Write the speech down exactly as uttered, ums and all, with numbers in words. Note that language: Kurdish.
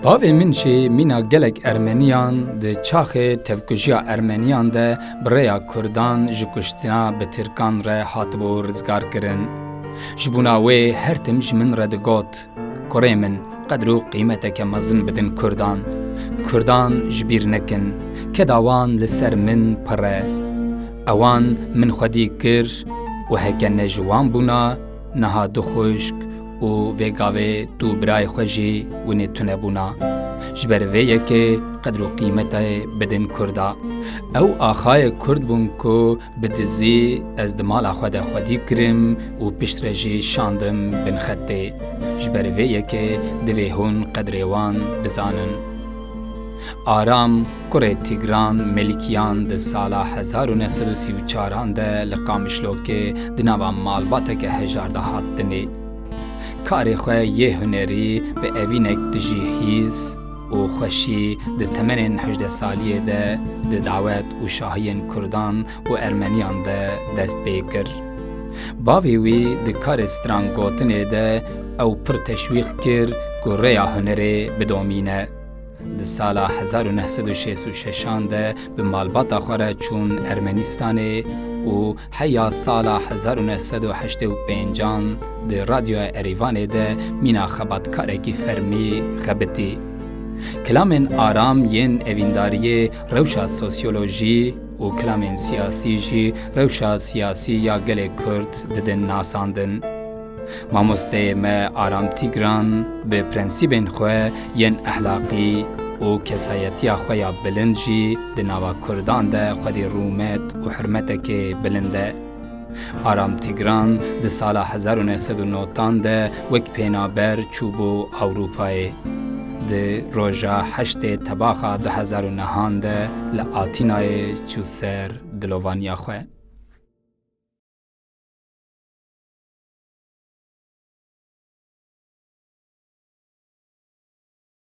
Bavê min jî mîna gelek Ermeniyan di çaxê tevkujiya Ermeniyan de bi rêya Kurdan ji kuştina bi Tirkan re hatibû rizgarkirin. Ji bona wê her tim ji min re digot, Kurê min, qedr û qîmeteke mezin bidin Kurdan. Kurdan ji bîr nekin. Keda wan li ser min pir e. Ewan min xwedî kir û heke ne ji wan bûna, niha du xwişk û vê gavê tu û birayê xwe jî winê tune bûna. Ji ber vê yekê qedr û qîmetê bidin Kurda. Ew axayê Kurd bûn ku bi dizî ez di mala xwe de xwedî kirim û piştre jî şandim bin xetê. Ji ber vê yekê divê hûn qedrê wan bizanin. Aram, kurê Tîgran Melikiyan di sala hezar û neh sed û sî û çaran de li Qamişlokê di nava malbateke hejar de hat dinê. Karê xwe yê hunerî bi evînek dijî hîs û xweşî di temenên hejdeh saliyê de di dawet û şahiyên Kurdan û Ermeniyan de dest pê kir. Bavê wî di karê strangotinê de ew pir teşwîq kir ku rêya hunerê bidomîne. Di sala hezar û neh sed û şêst û şeşan de bi malbata xwe re çûn Ermenistanê û heya sala hezar û neh sed û heştê û pêncan di Radyoya Erîvanê de mîna xebatkarekî fermî xebitî. Kilamên Aram yên evîndariyê rewşa sosyolojî û kilamên siyasî jî rewşa siyasî ya gelê Kurd didin nasandin. Mamosteyê me Aram Tîgran bi prensîbên xwe yên ehlaqî û kesayetiya xwe ya bilind jî di nava Kurdan de xwedî rûmet û hurmetekê bilind e. Aram Tîgran di sala hezar û neh sed û nod an de wek pênaber çûbû Ewropayê. Di roja heştê Tebaxa du hezar û neh an de li Atînayê çû ser dilovaniya xwe.